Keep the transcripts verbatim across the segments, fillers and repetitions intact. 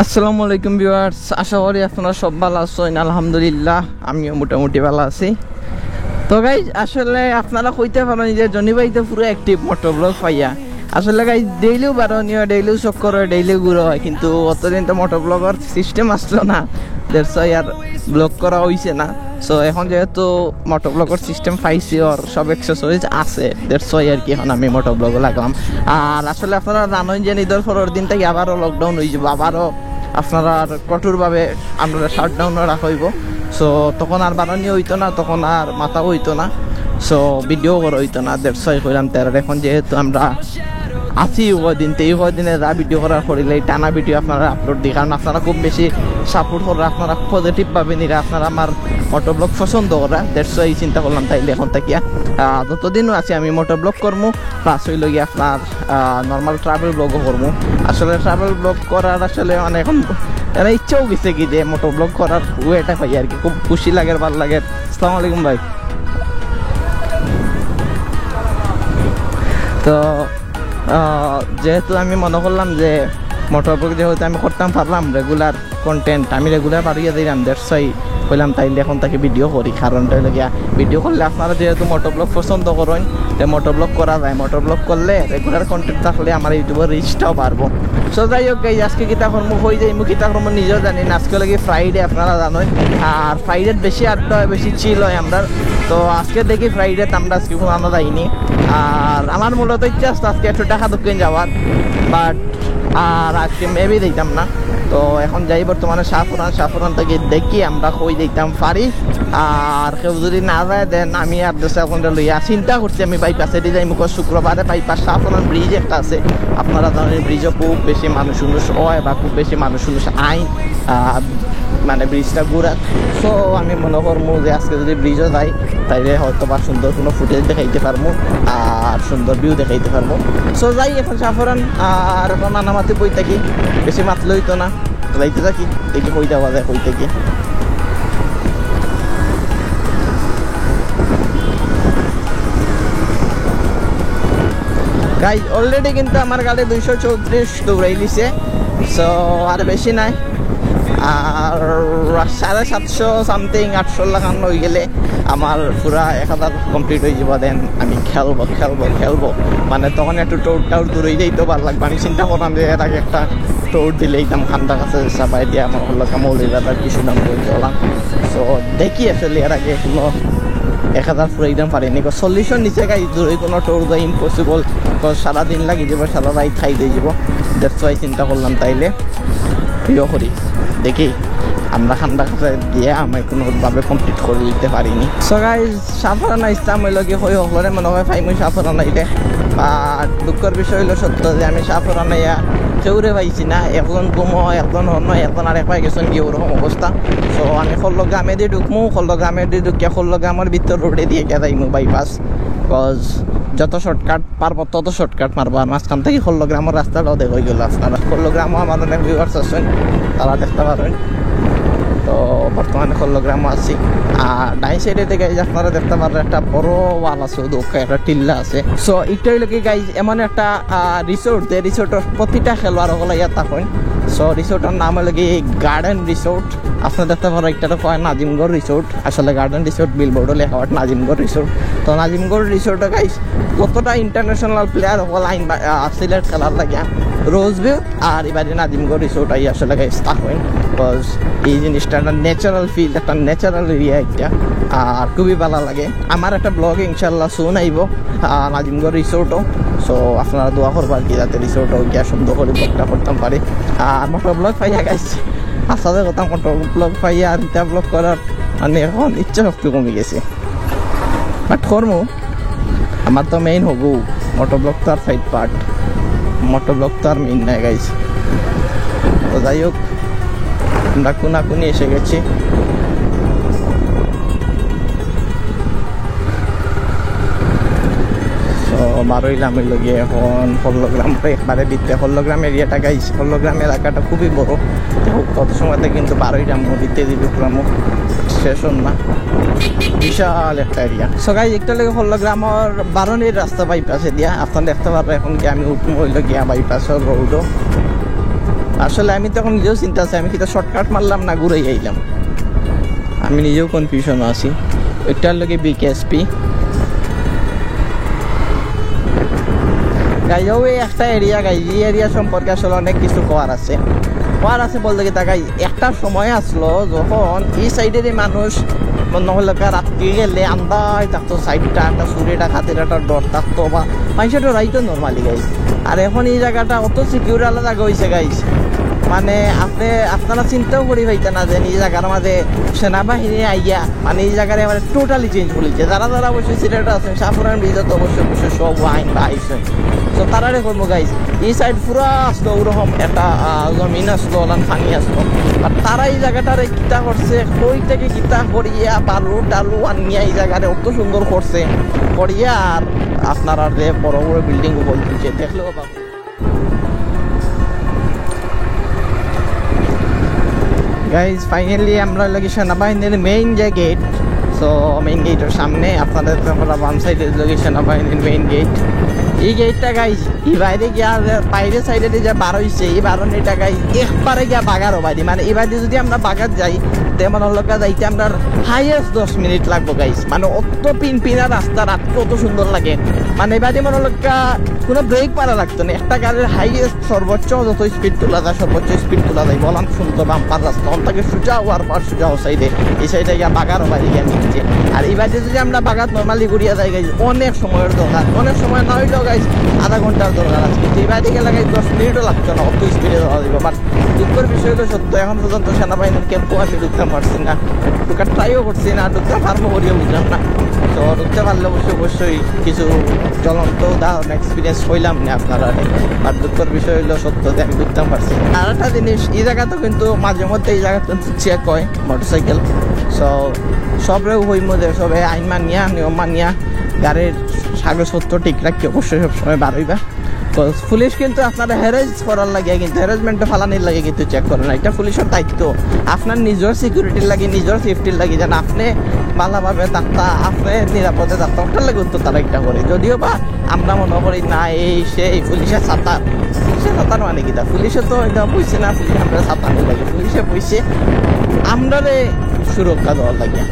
আসসালামু আলাইকুম ভিউয়ার্স, আশা করি আপনারা সব ভালা আছইন। আলহামদুলিল্লাহ, আমিও মোটামুটি ভালা আছি। তো গাইজ, আসলে আপনারা কইতা পারইন যে জনি ভাই তো পুরা অ্যাক্টিভ মোটর ব্লগ পাইয়া। আসলে গাইজ, ডেইলিউ বারনি অয়, ডেইলিউ চক্কর অয়, ডেইলিউ ঘুরা অয়, কিন্তু অতদিন তো মোটর ব্লগর সিস্টেম আছলো না, দ্যাটস ওয়াই আর ব্লগ করা অইছে না। সো এখন যেহেতু মোটর ব্লগর সিস্টেম পাইছি, অর সব অ্যাক্সেসরিজ আছে, দ্যাটস ওয়াই আর কি এখন আমি মোটর ব্লগো লাগলাম। আর আসলে আপনারা জানইন যে ইদর পরর দিন থাকি আবারও লকডাউন অইযিবো, আবারও আপনারার কঠোরভাবে আমরারে শাটডাউনো রাখা অইবো। সো তখন আর বারনি অইতো না, তখন আর মাতাও অইতো না, সো ভিডিও করা অইতো না। দ্যাটস ওয়াই কইলাম, তার এখন যেহেতু আমরা আছি অউ কয়দিন, তে অউ কয়দিনে যা ভিডিও করার করিলে টানা ভিডিও আপনারারে আপলোড দিই, কারণ আপনারা খুব বেশি সাপোর্ট কররা, আপনারা পজিটিভ ভাবে নিরা, আপনারা আমার মোটর ব্লগ পছন্দ কররা। দ্যাটস ওয়াই চিন্তা করলাম তাইলে এখন থাকিয়া, আহ, যতদিনও আছি আমি মোটর ব্লগ করমু, প্লাস অইলো গিয়া আপনার নর্মাল ট্রাভেল ব্লগও করমু। আসলে ট্রাভেল ব্লগ করার আসলে মানে এখন মানে ইচ্ছাও গেছে কি যে মোটর ব্লগ করার ওয়েটা পাই আর কি, খুব খুশি লাগের, ভালা লাগের। আসসালামু আলাইকুম ভাই। তো আহ, যেহেতু আমি মনো করলাম যে মোটর ব্লগ যেহেতু আমি করতাম পারলাম রেগুলার কন্টেন্ট, আমি রেগুলার বারইয়া যাইরাম, দ্যাটস ওয়াই কইলাম তাইলে এখন থাকি ভিডিও করি। কারণটা অইলো গিয়া, ভিডিও করলে আপনারা যেহেতু মোটর ব্লগ পছন্দ করইন, তে মোটর ব্লগ করা যায়। মোটর ব্লগ করলে রেগুলার কন্টেন্ট থাকলে আমার ইউটিউবর রিচটাও বাড়বো। সো যাই হোক গাইজ, আজকে কিতা করমু, কই যাইমু, কিতা করমু নিজেও জানি না। আজকে অইলো গি ফ্রাইডে, আপনারা জানইন, আর ফ্রাইডে বেশি আড্ডা অয়, বেশি চিল অয় আমরার। তো আজকে দেখি ফ্রাইডে আমরা আজকে কুনু আনা যাইনি। আর আমার মূলত ইচ্ছা আছে আজকে একটু ঢাকা দক্ষিণ যাওয়ার, বাট আর আজকে মেবি যাইতাম না। তো এখন যাই বর্তমানে শাহপরান, শাহপরান থাকি দেখি আমরা কই যাইতাম পারি। আর কেউ যদি না যায়, দেন আমি আর দোস্ত এখন লইয়া চিন্তা করছি আমি বাইপাসেদি যাইমু, কারণ শুক্রবারে বাইপাস শাহপরান ব্রিজ একটা আছে, আপনারা জানইন ব্রিজও খুব বেশি মানুষ উনুষ অয় বা খুব বেশি মানুষ উনুষ আইন, আহ, মানে ব্রিজটা ঘুরার। সো আমি মনো করমু যে আজকে যদি ব্রিজও যাই, তাইলে হয়তো বা সুন্দর কুনু ফুটেজ দেখাইতে পারমু আর সুন্দর ভিউ দেখাইতে পারমু। সো যাই এখন শাহপরান, আর এখন নানামাতি বই থাকি, বেশি মাতলে অইতো না, যাইতে থাকি, দেখি কই যাওয়া যায়, কই থাকি। গাইজ, অলরেডি কিন্তু আমার গাড়ি দুইশো চৌত্রিশ দৌড়াই দিছে, সো আর বেশি নাই। আর সাড়ে সাতশো সামথিং, আটশো লাখান অই গেলে আমার পুরা এক হাজার কমপ্লিট অই যাইবো। দেন আমি খেলবো, খেলবো, খেলবো। মানে তখন একটু টৌর টাউর দৌড়াই যাইতে ভালা লাগবো। আমি চিন্তা করলাম যে এর আগে একটা টৌর দিলে একদম খান্দা কাছে চাপাই দিয়া আমার হলো মৌলভীবাজার কিছু নাম বলতে হলাম। তো দেখি আসলে এর আগে কুনু এক হাজার পুরাইতাম পারিনি। চল্লিশর নিচে গাইজ দৌড়াই কুনু টৌর দেওয়া ইম্পসিবল। তো সারাদিন লাগি যাইবো, সারা রাইত খাই দিয়ে যাইবো। দ্যাটস ওয়াই চিন্তা করলাম তাইলে ইয়ে করি, দেখি আমরা খান্দা কাছে গিয়া আমি কুনুভাবে কমপ্লিট করি দিতে পারিনি। সো গাইজ, শাহপরান আইতাম অইলো গি কই হকলরে মনো অয় পাইমু শাহপরান আইলে। আর দুঃখর বিষয় অইলো সত্য যে আমি শাহপরান আইয়া কেউরে পাইছি না। একজন ঘুমো, একজন হনো, একজন আরেক পাই গেছইন গি, ওরকম অবস্থা। তো আমি খল্লগ্রামেদি ঢুকমু, খল্লগ্রামেদি ঢুকিয়া খল্লগ্রামর ভিতর রোডেদি গিয়া যাইমু বাইপাস, কজ যত শর্টকাট পারবো তত শর্টকাট মারবো। আর মাঝখান থাকি খল্লগ্রামর রাস্তাটাও দেখা অই গেলো আপনারা। খল্লগ্রামও আমার অনেক ভিউয়ার্স আছইন, তারা দেখতা পারইন। তো বর্তমানে খল্লগ্রামও আছি। আর ডাইন সাইডেদি গাইজ আপনারা দেখতা পাররা একটা বড় ওয়াল আছে, অউ দেখউক্কা একটা টিল্লা আছে। সো ইটা অইলো গি গাইজ এমন একটা, আহ, রিসোর্ট, যে রিসোর্টর প্রতিটা খেলোয়াড় হকল ইয়া থাকইন। সো রিসোর্টর নাম অইলো গি গার্ডেন রিসোর্ট। আপনারা দেখতা পাররা ইটারে কয় নাজিমগড় রিসোর্ট, আসলে গার্ডেন রিসোর্ট, বিলবোর্ডও লেখা অয় নাজিমগড় রিসোর্ট। তো নাজিমগড় রিসোর্টে গাইজ কতটা ইন্টারন্যাশনাল প্লেয়ার হকল আইন বা-, আহ, সিলেট খেলার লাগিয়া। রোজ ভিউ আর ইবাদি নাজিমগড় রিসোর্ট আইয়া আসলে গাইজ থাকইন, কজ এই জিনিসটা একটা ন্যাচারাল ফিল, একটা ন্যাচারাল এরিয়া একটা, আর খুবই ভালা লাগে। আমার একটা ব্লগ ইনশাল্লাহ সুন আইবো, আহ, নাজিমগড় রিসোর্টও। সো আপনারা দোয়া করবা আর কি, যাতে রিসোর্টও গিয়া সুন্দর করি ব্লগটা করতাম পারি। আর মোটর ব্লগ পাইয়া গাইজ, আসলে কথা মোটর ব্লগ পাইয়া আর ইটা ব্লগ করার মানে এখন ইচ্ছা শক্তি কমি গেছে, বাট করমু। আমার তো মেইন হবো মোটর ব্লগ, তো আর সাইড পার্ট, মোটর ব্লগ তো আর মেইন নাই গাইজ। তো যাই হোক, আমরা কোনাকুনি এসে গেছি। তো বারইলাম অইলো গিয়া এখন খল্লগ্রাম, একবারে ভিতরে খল্লগ্রাম এরিয়াটা গাইজ। খল্লগ্রাম এলাকাটা খুবই বড়। তো কত সময়তে কিন্তু বারইলাম, ভিতরেদি ঢুকলাম, শেষ অর না, বিশাল একটা এরিয়া। সো গাইজ, একটা লাগে খল্লগ্রামর বারনির রাস্তা বাইপাসে দিয়া, আপনারা দেখতা পাররা। এখন কি আমি উঠমু অইলো গিয়া বাইপাসর রোডও। আসলে আমি তো এখন নিজেও চিন্তা আছে, আমি কিতা শর্টকাট মারলাম না ঘুরে আইলাম, আমি নিজেও কনফিউশন আছি। এটার লগে বিকেএসপি গাইজ, ওই একটা এরিয়া গাইজ, এই এরিয়া সম্পর্কে আসলে অনেক কিছু কওয়ার আছে। কওয়ার আছে বলতে কিতা গাইজ, একটা সময় আসলো যখন এই সাইডেরই মানুষ মনে হলো রাত্রে গেলে আন্দাজ থাকতো, সাইডটা একটা চুরি ডাকাতির একটা ডর থাকতো, বা মানুষের ডরাইতো নর্মালি গাইজ। আর এখন এই জায়গাটা অত সিকিউর আলা জাগা হইছে গাইজ, মানে আপনি, আপনারা চিন্তাও করি পাইতা না যে এই জায়গার মাঝে সেনাবাহিনী আইয়া মানে এই জায়গার মানে টোটালি চেঞ্জ করিলিছে। যারা যারা অবশ্যই সিলেটে আছেন, শাহপুরান ব্রিজে তো অবশ্যই অবশ্যই সব ওয়াইন বা আইসেন। তো তারারে কইমু গাইজ, এই সাইড পুরা আসলো ওরকম একটা আহ, জমিন আসলো, ওলান পানি আসলো। আর তারা এই জায়গাটারে কিতা করছে, কই থেকে কিতা করিয়া বালু টালু আনিয়া এই জায়গারে অত সুন্দর করছে, করিয়া আর আপনারা যে বড় বড় বিল্ডিং বলতেছে দেখলেও গাইজ, ফাইনালি আমরা লাগি সেনাবাহিনীর মেইন যে গেট। তো মেইন গেটের সামনে আপনাদের তো আমরা বাম সাইডে লাগি সেনাবাহিনীর মেইন গেট। এই গেটটা গাইজ, এই বাইরে গিয়া যে বাইরে সাইডে যে বার হইছে, এই বারণ এটা গাইজ একবারে গিয়া বাগার ওবাদি। মানে এই বাদি যদি আমরা বাগার যাই, তেমন লোকা যাইতে আমরা হাইয়েস্ট দশ মিনিট লাগবো গাইজ। মানে অত পিন পিনা রাস্তা, রাত কত সুন্দর লাগে। মানে এই বাদি মনে লোকা কোনো ব্রেক মারা লাগতো না, একটা গাড়ির হাইয়েস্ট সর্বোচ্চ যত স্পিড তোলা যায়, সর্বোচ্চ স্পিড তোলা যায়। বলান শুনতো বাম্পার রাস্তা, অন থেকে সোজা হওয়ার পর সোজা ও সাইডে, এই সাইডে গিয়া বাগার ও বাড়ি গিয়া নিচ্ছে। আর এই বাড়িতে যদি আমরা বাগাত নর্মালি ঘুরিয়া যাই গাইজ, অনেক সময়র দরকার, অনেক সময় না হইলেও গাইজ আধা ঘন্টার দরকার আছে, কিন্তু এই বাড়িতে গেলে গাইজ দশ মিনিটও লাগতো না, অত স্পিডে যাওয়া যাবে। বাট দুঃখের বিষয় হলো সত্য, এখন পর্যন্ত সেনাবাহিনীর ক্যাম্পও আমি ঢুকতাম পারছি না, ঢুকার ট্রাইও করছি না, ঢুকতে পারবো করিও বুঝলাম না। তো ঢুকতে পারলে অবশ্যই অবশ্যই কিছু জ্বলন্ত উদাহরণ এক্সপিরিয়েন্স হইলাম না আপনারা। আর দুঃখের বিষয় হইলো সত্য যে আমি ঢুকতাম পারছি না। আর একটা জিনিস, এই জায়গা তো কিন্তু মাঝে মধ্যে এই জায়গা কিন্তু চেক হয় মোটরসাইকেল। সো সবরেও হইমো যে সবে আইন মানিয়া, নিয়ম মানিয়া গাড়ির কাগজপত্র ঠিক রাখি অবশ্যই সবসময় বার হইবা। তো পুলিশ কিন্তু আপনারা হ্যারাস করার লাগে, কিন্তু হ্যারাসমেন্টে ফালানির লাগে কিন্তু চেক করে না। এটা পুলিশের দায়িত্ব, আপনার নিজের সিকিউরিটির লাগে, নিজের সেফটির লাগে, যেন আপনি ভালোভাবে থাকতা, আপনি নিরাপদে থাকতা, ওটার লাগে উত্তর তারা একটা করে। যদিও বা আমরা মনে করি না এই সেই পুলিশের সাঁতার, পুলিশের সাঁতার মানে কিতা? পুলিশে তো এটা বুঝছে না, পুলিশ আমরা সাঁতার লাগে, পুলিশে বুঝছে আমরারে সুরক্ষা দেওয়ার লাগে।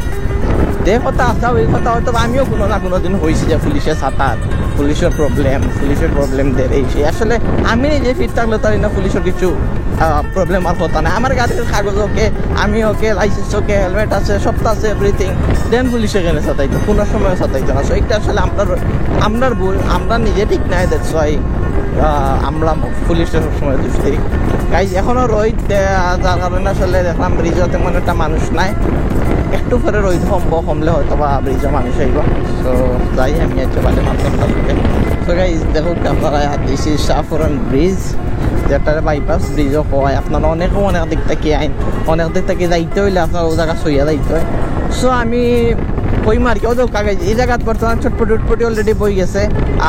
যে কথা আছে ওই কথা হয়তো বা আমিও কোনো না কোনো দিন হইছি যে পুলিশের সাঁতার, পুলিশের প্রবলেম, পুলিশের প্রবলেম দের এই সেই। আসলে আমি নিজে ফিট থাকলে তাই না পুলিশের কিছু প্রবলেম আর কথা নাই। আমার গাড়ির কাগজ ওকে, আমি ওকে, লাইসেন্স ওকে, হেলমেট আছে, সব তো আছে, এভরিথিং। দেন পুলিশে কেনে সাতাইতো, কোনো সময় সাতাইতো না। সো এটা আসলে আমরার, আমরার ভুল, আমরা নিজে ঠিক নাই, দ্যাটস ওয়াই আমরা পুলিশে সবসময় দুষ দিই। গাইজ, এখনো রইদ, আহ, যার কারণে আসলে দেখলাম ব্রিজও তেমন একটা মানুষ নাই। একটু পরে রইদ কমবো, কমলে হয়তো বা ব্রিজও মানুষ আইব। তো যাই, আমি আজকে বাজে মাত্র। তো গাইজ, দেখো আপনারা, দিস ইজ শাহপুরান ব্রিজ, যেটা বাইপাস ব্রিজও হয়। আপনারা অনেক অনেক দিক থেকে আইন, অনেক দিক থেকে যাইতে হইলে আপনারা ও জায়গা সইয়া যাইতে হয়। সো আমি কই মার কেউ দোকা গাইজ, এই জায়গাত বর্তমান চটপটি উটপটি অলরেডি বই গেছে।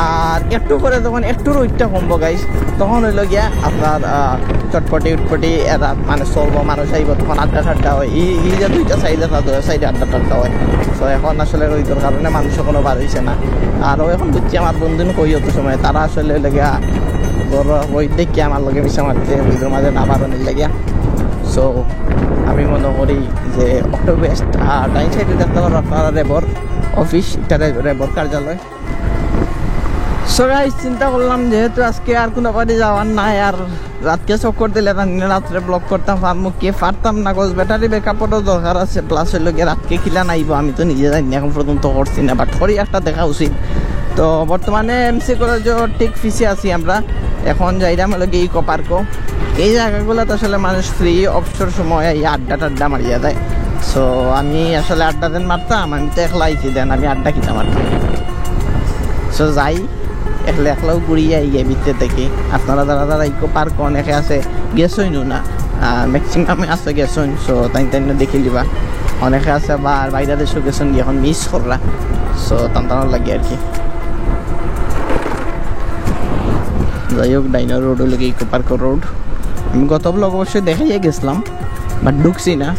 আর একটু পরে যখন একটু রইদটা কমবো গাইজ, তখন হইলো গিয়া আপনার আহ, চটপটি উটপটি এরা মানে চলবো, মানুষ আইব, তখন আড্ডা টাড্ডা হয়। এই এই যে দুইটা সাইডে না, দুই সাইডে আড্ডা টাড্ডা হয়। তো এখন আসলে রইদর কারণে মানুষ এখনো বার হইছে না। আর ও এখন বুঝছি আমার বন্ধু কই অত সময়, তারা আসলে হইলো গিয়া বড় ওই দেখি আমার লগে মিশা মারতে, ওইদের মাঝে না বারোনির লাগিয়া। সো আমি মনে করি যে অটো বেস্ট। আর ডাইন সাইডে দেখতে পারো আপনারা রেবর অফিস, এটা রে-, রেবর কার্যালয়। সো গাইস, চিন্তা করলাম যেহেতু আজকে আর কোনো বাড়ি যাওয়ার নাই, আর রাতকে চক্কর দিলে জানি না রাত্রে ব্লগ করতাম পারমু কি পারতাম না, গজ ব্যাটারি ব্যাকআপেরও দরকার আছে, প্লাস হইলো গিয়ে রাতকে কিলা নাইব আমি তো নিজে জানি না, এখন পর্যন্ত করছি না, বাট করি একটা দেখা উচিত। তো বর্তমানে এমসি কলেজের ঠিক পিছে আছি আমরা, এখন যাইরাম হলো গিয়ে ইকো পার্কও। এই জায়গাগুলোতে আসলে মানুষ ফ্রি অবসর সময় এই আড্ডা টাড্ডা মারিয়া দেয়। সো আমি আসলে আড্ডা দেন মারতাম, আমি তো একলা আইছি, দেন আমি আড্ডা কিতা মারতাম। সো যাই, একলা একলাও ঘুরিয়া আই গিয়া ভিতরে থেকে। আপনারা যারা যারা ইকো পার্ক অনেকে আছে গেছইন না, ম্যাক্সিমামে আছে গেছইন, সো তাই তাই দেখি লিবা। অনেকে আছে আবার বাইরে দেশও গেছেন গিয়ে এখন মিস কররা, সো তান তানোর লাগে আর কি। যাই হোক, ডাইনার রোড হলো কি ইকো পার্ক রোড। আমি গত ব্লগ অবশ্যই দেখাইয়া গেছিলাম, বাট ঢুকছি না।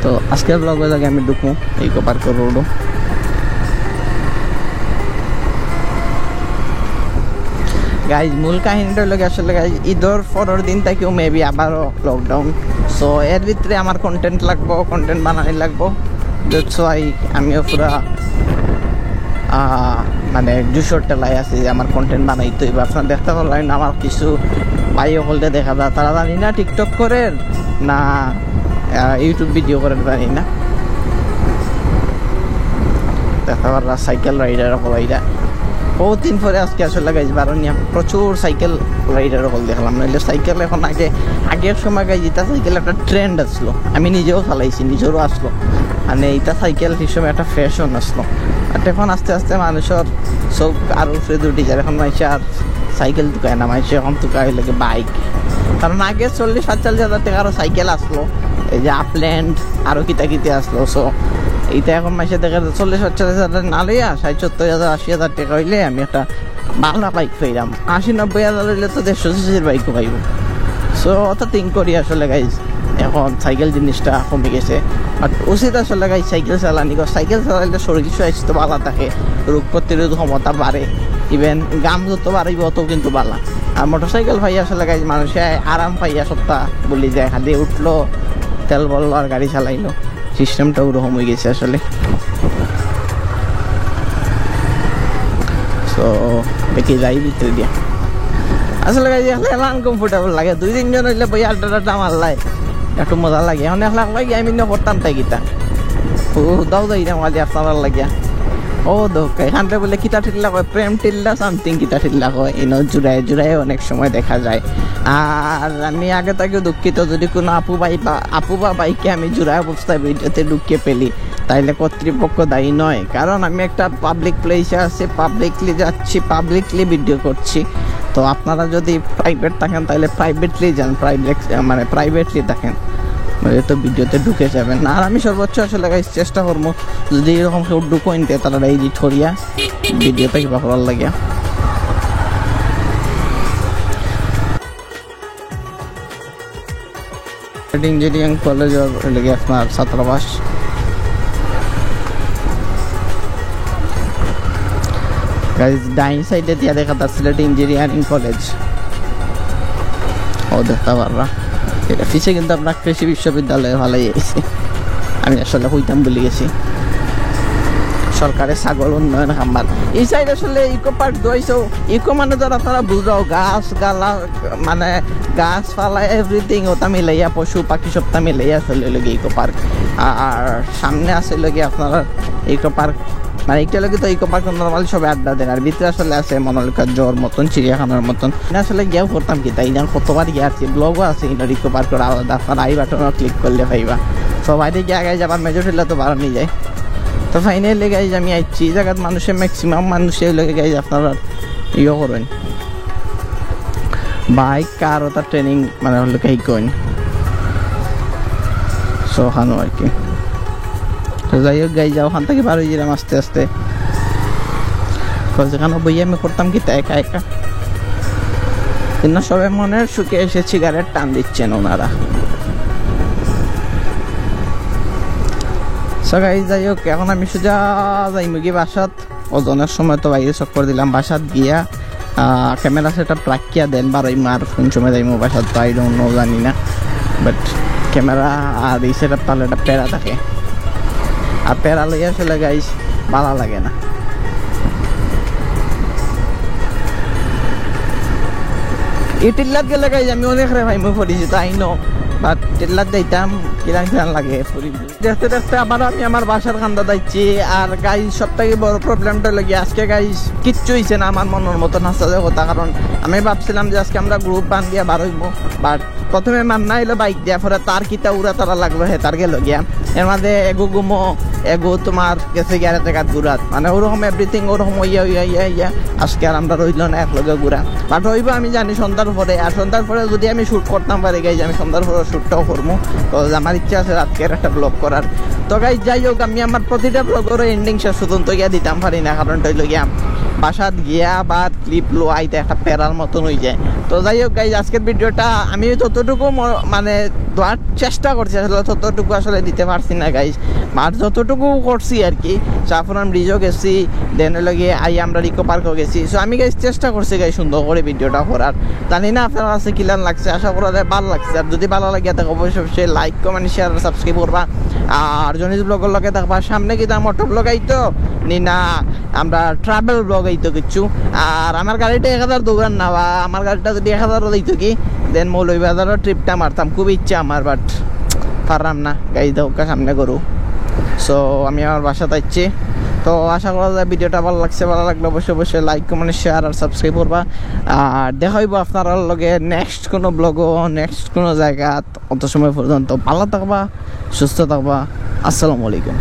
তো আজকের ব্লগে লাগে আমি ঢুকবো ইকো পার্ক রোডও। গাইজ, মূল কাহিনীটা হইলো কি, আসলে গাইজ, ঈদর পরের দিন থাকিও মেবি আবারও লকডাউন। সো এর ভিতরে আমার কন্টেন্ট লাগবো, কন্টেন্ট বানানি লাগবো। দ্যাটস ওয়াই আমিও পুরা, আহ, মানে, জুসর ঠেলায় আছি যে আমার কন্টেন্ট বানাইতে হইব। আপনারা দেখতে পারলেন, আমার কিছু ভাই হকলরে দেখা যায়, তারা জানি না টিকটক করের না, আহ, ইউটিউব ভিডিও করের, জানি না। দেখতে পাররা সাইকেল রাইডার হকল ইরা। বহুত দিন পরে আজকে আসলে গাইজ বারো নিয়া প্রচুর সাইকেল রাইডার হকল দেখলাম। নাইলে সাইকেল এখন আগে, আগের সময় গাইজ ইতা সাইকেল একটা ট্রেন্ড আসলো, আমি নিজেও চালাইছি, নিজেরও আসলো। মানে ইতা সাইকেল সেই সময় একটা ফ্যাশন আসলো। আর এখন আস্তে আস্তে মানুষের চোখ আর উপরে দুটি যার, এখন মানুষে আর সাইকেল তুকায় না, মানুষে এখন তুকায় লাগে বাইক। কারণ আগে চল্লিশ পঁয়তাল্লিশ হাজার টেকারও সাইকেল আসলো, এই যে আপল্যান্ড, আরো কিতা কিতা আসলো। সো ইতা এখন মানুষে দেখে চল্লিশ পঁয়তাল্লিশ হাজার না লইয়া ষাট সত্তর হাজার আশি হাজার টেকা হইলে আমি একটা ভালা বাইক পাইলাম। আশি নব্বই হাজার হইলে তো দেড়শো সিসির বাইকও পাইব। সো অত থিঙ্ক করি আসলে গাইজ, এখন সাইকেল জিনিসটা কমে গেছে। বাট উচিত আসলে গাইজ সাইকেল চালানি, কারণ সাইকেল চালাইলে শরীর স্বাস্থ্য ভালা থাকে, রোগ প্রতিরোধ ক্ষমতা বাড়ে, ইভেন ঘাম যত বাড়িব অত কিন্তু ভালা। আর মোটরসাইকেল পাই আসলে গাইজ মানুষে আরাম পাইয়া সপ্তাহ বলি যায়, খালি উঠলো, তেল ভরলো আর গাড়ি চালাইলো। সিস্টেমটা ওরকম হয়ে গেছে আসলে। সো দেখি যাই ভিতরে দিয়া। আসলে গাইজ এখন এলা আনকমফোর্টেবল লাগে, দুই তিনজন হইলে বই আড্ডা টাড্ডা মারলাই একটু মজা লাগে। এখন একলা একলা গিয়া আমি না করতাম তাই কিতা, ও দাও যাই না মালি আপনারা লাগিয়া। ও দোকা এখানটা বলে কিতা টিল্লা কয়, প্রেম টিল্লা সামথিং কিতা টিল্লা কয়, ইনো জুড়ায় জুড়ায় অনেক সময় দেখা যায়। আর আমি আগে থাকি দুঃখিত যদি কোনো আপু ভাই বা আপু বা ভাইকে আমি জুড়ায় অবস্থায় ভিডিওতে ঢুকিয়ে পেলি, তাইলে কর্তৃপক্ষ দায়ী নয়। কারণ আমি একটা পাবলিক প্লেসে আছি, পাবলিকলি যাচ্ছি, পাবলিকলি ভিডিও করছি। তো আপনারা যদি প্রাইভেট থাকেন তাহলে প্রাইভেটলি যান, প্রাইভেট মানে প্রাইভেটলি থাকেন, নইলে তো ভিডিওতে ঢুকে যাবেন না। আর আমি সর্বোচ্চ আসলে গাইজ চেষ্টা করবো যদি এরকম কেউ ঢুকইন তে তারা এডিট করিয়া ভিডিওটা কিবা করার লাগে। সিলেট ইঞ্জিনিয়ারিং কলেজর লাগে আপনার ছাত্রাবাস। গাইজ ডাইন সাইডে দিয়া দেখা যার সিলেট ইঞ্জিনিয়ারিং কলেজ। ও দেখতে পাররা, এটা পিছে কিন্তু আপনার কৃষি বিশ্ববিদ্যালয়ে ভালাই আইছে। আমি আসলে কইতাম ভুলি গেছি, সরকারের ছাগল উন্নয়ন খামার। এই সাইড আসলে ইকো পার্ক দইছো, ইকো মানে ধর আপনারা বুঝাও, গাছ গালা মানে গাছপালা এভরিথিং ওটা মিলাইয়া, পশু পাখি সবটা মিলাইয়া আসলে লাগে ইকো পার্ক। আর সামনে আছে লাগে আপনারা ইকো পার্ক, মানে একটা লাগে তো ইকো পার্ক নর্মালি সবাই আড্ডা দেন, আর ভিতরে আসলে আছে মনোলিকা জোর মতন, চিড়িয়াখানার মতন। না আসলে গিয়াও করতাম কি তাই জান, কতবার গিয়া আছি, ব্লগও আছে ইনো ইকো পার্কের আলাদা, আপনার আই বাটনও ক্লিক করলে পাইবা। তো বাইরে গিয়া আগে যাবার মেজর হইলে তো বারো নিয়ে যায়। তো ফাইনালি গাইজ আমি আইছি এই জায়গাত, মানুষে ম্যাক্সিমাম মানুষে লগে গাইজ আপনারা ইয়ে করেন, বাইক কার ওটা ট্রেনিং মানে হলো কি কইন সোহানো আর কি। তো যাই হোক গাইজ, ওখান থেকে বার হয়ে গেলাম আস্তে আস্তে। তো যেখানে বইয়া আমি করতাম কি তা একা একা, কিন্তু সবাই মনের সুখে এসে সিগারেট টান দিচ্ছেন ওনারা। সো গাইজ যাই হোক, এখন আমি সোজা যাইমুগি বাসাত। ওজনের সময় তো বাইরে চক্কর দিলাম, বাসাত গিয়া ক্যামেরা সেট আপ রাখিয়া দেন বারোই মার কোন সময় যাইমু বাসাত, তো আই ডোন্ট নো, জানি না। বাট ক্যামেরা আর এই সেট আপ তাহলে একটা প্যারা থাকে, আর প্যারা লইয়া আসলে গাইজ ভালা লাগে না। এই টিল্লাত গেলে গাইজ আমি অনেক রে ভাই মুই পরিচিত, আই নো, বাট টিল্লাত যাইতাম কিরাম কিরাম লাগে পুরি। দেখতে দেখতে আবার আমি আমার বাসার কান্দা যাইছি। আর গাইজ সব থেকে বড় প্রবলেমটা হলো কি, আজকে গাইজ কিচ্ছু হইছে না আমার মনের মতন হাসা কথা, কারণ আমি ভাবছিলাম যে আজকে আমরা গ্রুপ বান্ধিয়া বার হইবো, বাট প্রথমে মান্না এলো বাইক দিয়া, পরে তার কিতা উড়া তারা লাগলো, হে তার গেল গিয়া। এর মাঝে এগো ঘুমো, এগো তোমার গেছে গিয়া আরেক জায়গাত ঘুরাত, মানে ওরকম এভরিথিং ওরকম হইয়া হইয়া হইয়া হইয়া আজকে আর আমরা রইল না একলগে ঘুরা। বাট হইবো আমি জানি সন্ধ্যার পরে, আর সন্ধ্যার পরে যদি আমি শ্যুট করতাম পারি গাইজ, আমি সন্ধ্যার পরে শ্যুটটাও করবো। তো আমার ইচ্ছা আছে রাতকে একটা ব্লগ করার। তো গাইজ যাই হোক, আমি আমার প্রতিটা ব্লগেরও এন্ডিং শেষ পর্যন্ত গিয়া দিতাম পারি না, কারণটা হইলো গিয়া বাসাত গিয়া আবার ক্লিপ লো আইতে একটা প্যারার মতন হয়ে যায়। তো যাই হোক গাইজ, আজকের ভিডিওটা আমি যতটুকু ম- মানে দেওয়ার চেষ্টা করছি, আসলে ততটুকু আসলে দিতে পারছি না গাইজ, বাট যতটুকু করছি আর কি। জাফলং ব্রিজও গেছি, দেন লগে আই আমরা ইকো পার্কও গেছি। সো আমি গাইজ চেষ্টা করছি গাইজ সুন্দর করে ভিডিওটা করার। জানি না আপনার কাছে কিলান লাগছে, আশা করা যায় ভালো লাগছে। আর যদি ভালো লাগে থাকে অবশ্যই অবশ্যই লাইক, কমেন্ট, শেয়ার আর সাবস্ক্রাইব করবা। আর জনিস ব্লগর লগে থাকবা। সামনে কিতা মোটর ব্লগ আইতো নি না, আমরা ট্রাভেল ব্লগ আইতো কিছু। আর আমার গাড়িটা এক হাজার দৌড়ান না বা আমার গাড়িটা যদি এক হাজারও দিত কি, দেন মৌলভীবাজারও ট্রিপটা মারতাম, খুব ইচ্ছা আমার, বাট পারলাম না। গাইজ দেখো সামনে গরু। সো আমি আমার বাসাত আইছি। তো আশা করা যায় ভিডিওটা ভালো লাগছে, ভালো লাগলে অবশ্যই অবশ্যই লাইক, কমেন্ট, শেয়ার আর সাবস্ক্রাইব করবা। আর দেখা হইব আপনারার লগে নেক্সট কোনো ব্লগও, নেক্সট কোনো জায়গাত। অত সময় পর্যন্ত ভালো থাকবা, সুস্থ থাকবা। আসসালামু আলাইকুম।